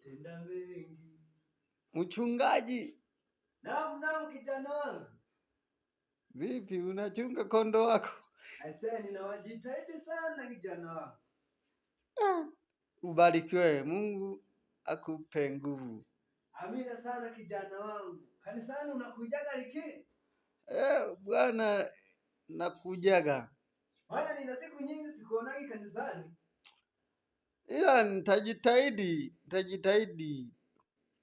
Umetenda mengi. Mchungaji, Naam, naam, kijana wangu. Vipi unachunga kondoo wako? Aisee, ninawajitahidi sana kijana wangu. Ah, ubarikiwe, Mungu akupe nguvu. Amina sana kijana wangu. Kanisani unakujaga liki? Eh, bwana nakujaga. Maana nina siku nyingi sikuonagi kanisani. Ila nitajitahidi, nitajitahidi.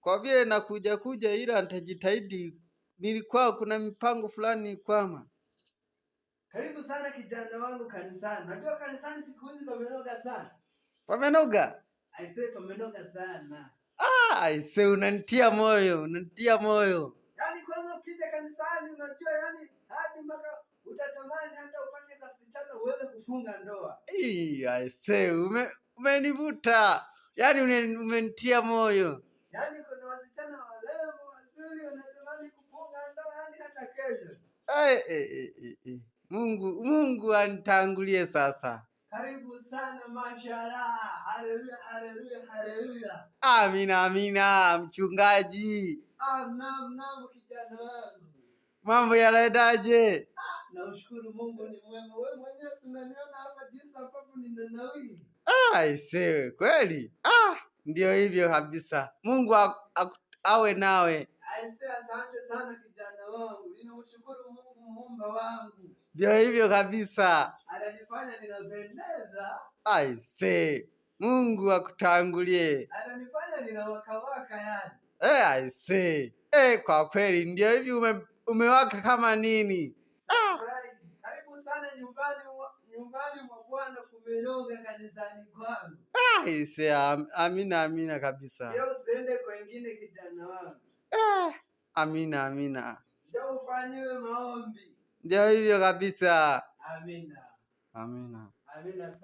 Kwa vile nakuja kuja, ila nitajitahidi. Nilikuwa kuna mipango fulani kwama. Karibu sana kijana wangu kanisani. Najua kanisani siku hizi pamenoga sana. Pamenoga? Aisee, pamenoga sana. Ah, aisee, unanitia moyo, unanitia moyo. Yaani kwanza ukija kanisani unajua yani hadi mpaka utatamani hata upate kasichana uweze kufunga ndoa. Ii, aisee, umenivuta. Yaani umenitia moyo. Yaani kuna wasichana warembo wazuri wanatamani kufunga ndoa yani hata kesho. Eh, eh, eh, eh, eh. Mungu, Mungu anitangulie sasa. Karibu sana mashallah. Haleluya, haleluya, haleluya. Amina, amina, mchungaji. Ah, naam, naam kijana wangu. Mambo yanaendaje? Namshukuru Mungu ni mwema. Wewe mwenyewe si unaniona hapa jinsi ambavyo ninanawiri. Ah, aisee, kweli. Ah, ndio hivyo kabisa. Mungu awe nawe. Aisee, asante sana kijana wangu. Ninamshukuru Mungu muumba wangu. Ndio hivyo kabisa. Ananifanya ninapendeza. Aisee, Mungu akutangulie. Ananifanya ninawakawaka yani. Eh, aisee. Eh, kwa kweli ndio hivi umewaka kama nini. Surprise. Karibu sana nyumbani mwa Bwana kumenoga kanisani kwangu. Aisee, amina, amina kabisa. Leo usiende kwengine kijana wangu. Eh, amina, amina. Ndio ufanyiwe maombi. Ndio hivyo kabisa. Amina. Amina. Amina.